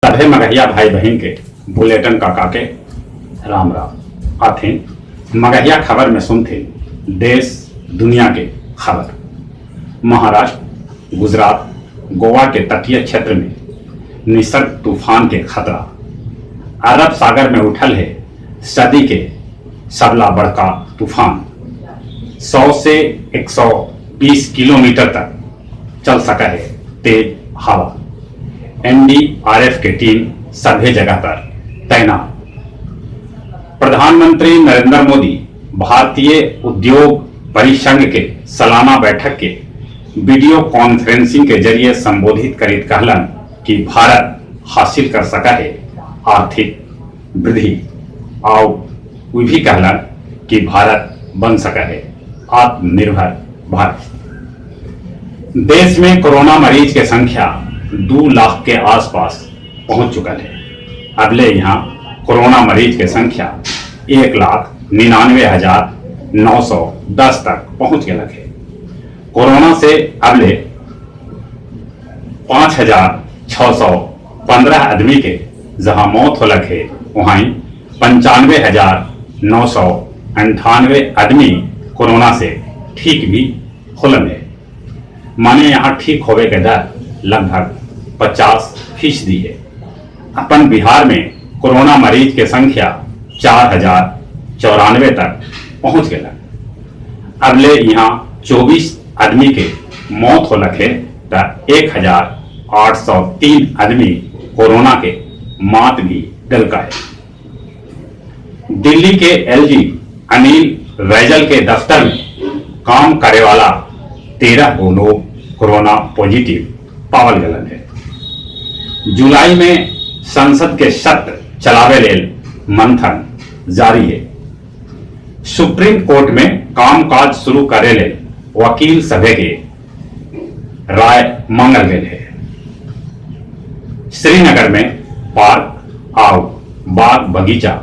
सभे मगहिया भाई बहिन के भुलेटन काका के राम राम। आथिन मगहिया खबर में सुनथिन देश दुनिया के खबर। महाराष्ट्र, गुजरात, गोवा के तटीय क्षेत्र में निसर्ग तूफान के खतरा। अरब सागर में उठल हे सदी के सबला बड़का तूफान। 100 से 120 किलोमीटर तक चल सका है तेज हवा। एनडीआरएफ के टीम सभी जगह पर तैनात। प्रधानमंत्री नरेंद्र मोदी भारतीय उद्योग परिसंघ के सालाना बैठक के वीडियो कॉन्फ्रेंसिंग के जरिए संबोधित करित कहलन कि भारत हासिल कर सका है आर्थिक वृद्धि। आउ उ भी कहलन कि भारत बन सका है आत्मनिर्भर भारत। देश में कोरोना मरीज के संख्या 2 लाख के आसपास पहुंच चुका है। अबले यहाँ कोरोना मरीज के संख्या 1,99,910 तक पहुंच गया है। कोरोना से अबले 5,615 आदमी के जहां मौत होलक है, वहीं 95,998 आदमी कोरोना से ठीक भी होलन है। माने यहाँ ठीक होवे के दर लगभग 50% है। अपन बिहार में कोरोना मरीज के संख्या 4,094 तक पहुंच गया। अबले यहाँ 24 आदमी के मौत होलक है त 1,803 आदमी कोरोना के मात भी दिलका है। दिल्ली के एलजी अनिल बैजल के दफ्तर में काम करे वाला 13 गो लोग कोरोना पॉजिटिव पावल गलन है। जुलाई में संसद के सत्र चलावे लेल मंथन जारी है। सुप्रीम कोर्ट में कामकाज शुरू करे लेल वकील सभे के राय मांगल गए है। श्रीनगर में पार्क आउ बाग बगीचा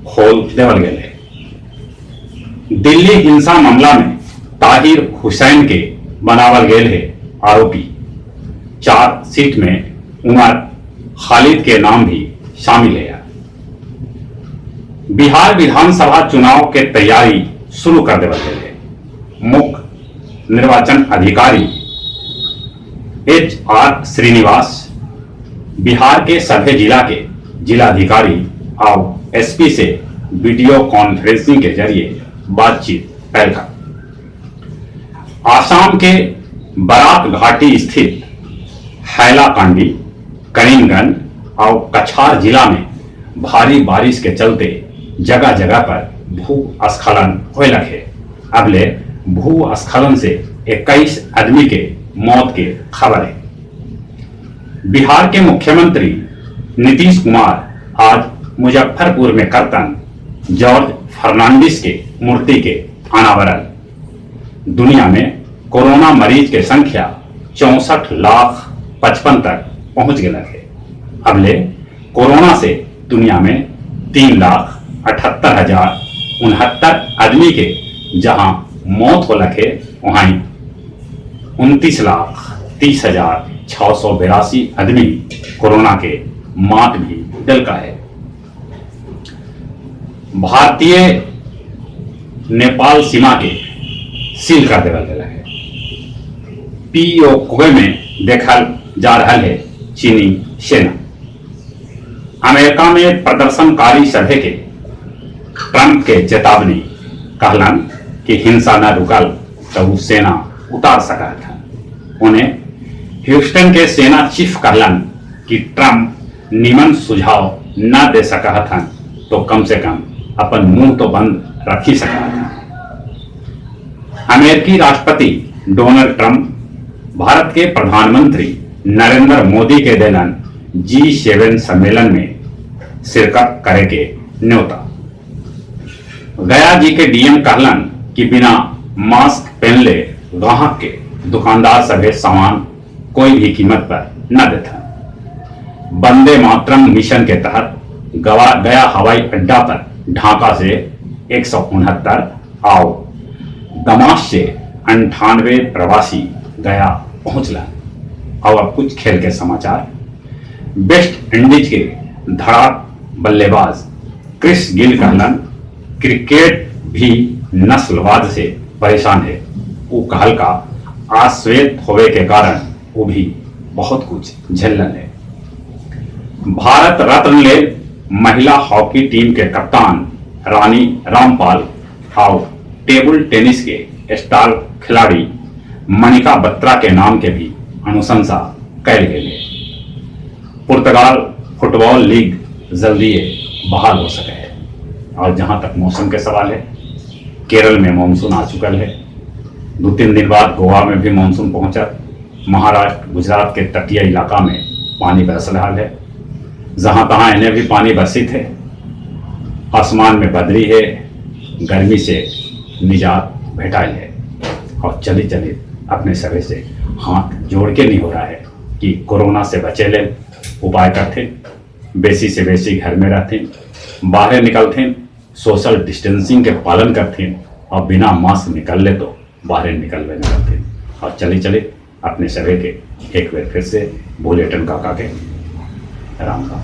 खोल देवल गए है। दिल्ली हिंसा मामला में ताहिर हुसैन के बनावल गए है आरोपी। 4 सीट में उमर खालिद के नाम भी शामिल है। बिहार विधानसभा चुनाव के तैयारी शुरू कर देवल गए है। मुख्य निर्वाचन अधिकारी एच.आर. श्रीनिवास बिहार के सभी जिला के जिलाधिकारी और एसपी से वीडियो कॉन्फ्रेंसिंग के जरिए बातचीत कैलका। आसाम के बराक घाटी स्थित हैलाकांडी, करीमगंज और कछार जिला में भारी बारिश के चलते जगह जगह पर भूस्खलन होए लगे। अबले भूस्खलन से 21 आदमी के मौत के खबर है। बिहार के मुख्यमंत्री नीतीश कुमार आज मुजफ्फरपुर में करतन जॉर्ज फर्नांडिस के मूर्ति के अनावरण। दुनिया में कोरोना मरीज के संख्या 64,55,000 तक पहुंच गया है। अबले कोरोना से दुनिया में 3,78,069 आदमी के जहां मौत हो लगे, वहीं 29,30,682 आदमी कोरोना के मात भी दिलका है। भारतीय नेपाल सीमा के सील कर देवल गया है। पीओके में देखल जा रहा है चीनी सेना। अमेरिका में प्रदर्शनकारी सभे के ट्रंप के चेतावनी, कहलन कि हिंसा न रुकल तो वो सेना उतार सका था। उन्हें ह्यूस्टन के सेना चीफ कहलन कि ट्रंप निमन सुझाव न दे सका था तो कम से कम अपन मुंह तो बंद रख ही सका था। अमेरिकी राष्ट्रपति डोनाल्ड ट्रंप भारत के प्रधानमंत्री नरेंद्र मोदी के देलन G7 सम्मेलन में शिरकत करे के न्योता। गया जी के डीएम कहलन कि बिना मास्क पहनले ग्राहक के दुकानदार सभे सामान कोई भी कीमत पर न देता। वंदे मातरम मिशन के तहत गया हवाई अड्डा पर ढाका से 169 आओ दमाश से 98 प्रवासी गया पहुंचला। और अब कुछ खेल के समाचार। वेस्ट इंडीज के धड़ाक बल्लेबाज क्रिस गेल कहलन क्रिकेट भी नस्लवाद से परेशान है। ऊ कहल का अश्वेत होवे के कारण वो भी बहुत कुछ झेलन है। भारत रत्न ले महिला हॉकी टीम के कप्तान रानी रामपाल और टेबल टेनिस के स्टार खिलाड़ी मनिका बत्रा के नाम के भी अनुशंसा कैल गए है। पुर्तगाल फुटबॉल लीग जल्दी बहाल हो सके है। और जहां तक मौसम के सवाल है, केरल में मानसून आ चुकल है। 2-3 दिन बाद गोवा में भी मानसून पहुंचा। महाराष्ट्र, गुजरात के तटीय इलाका में पानी बरस रहा है। जहां तहां इन्हें भी पानी बरसित है। आसमान में बदली है, गर्मी से निजात भेटाई है। और चली चली अपने सभी से हाथ जोड़ के नहीं हो रहा है कि कोरोना से बचे ले उपाय करते, बेसी से बेसी घर में रहते, बाहर निकलते, सोशल डिस्टेंसिंग के पालन करते और बिना मास्क निकल ले तो बाहर निकलवे न करते। और चले चले अपने सभी के एक बार फिर से बुलेटिन काका के राम राम।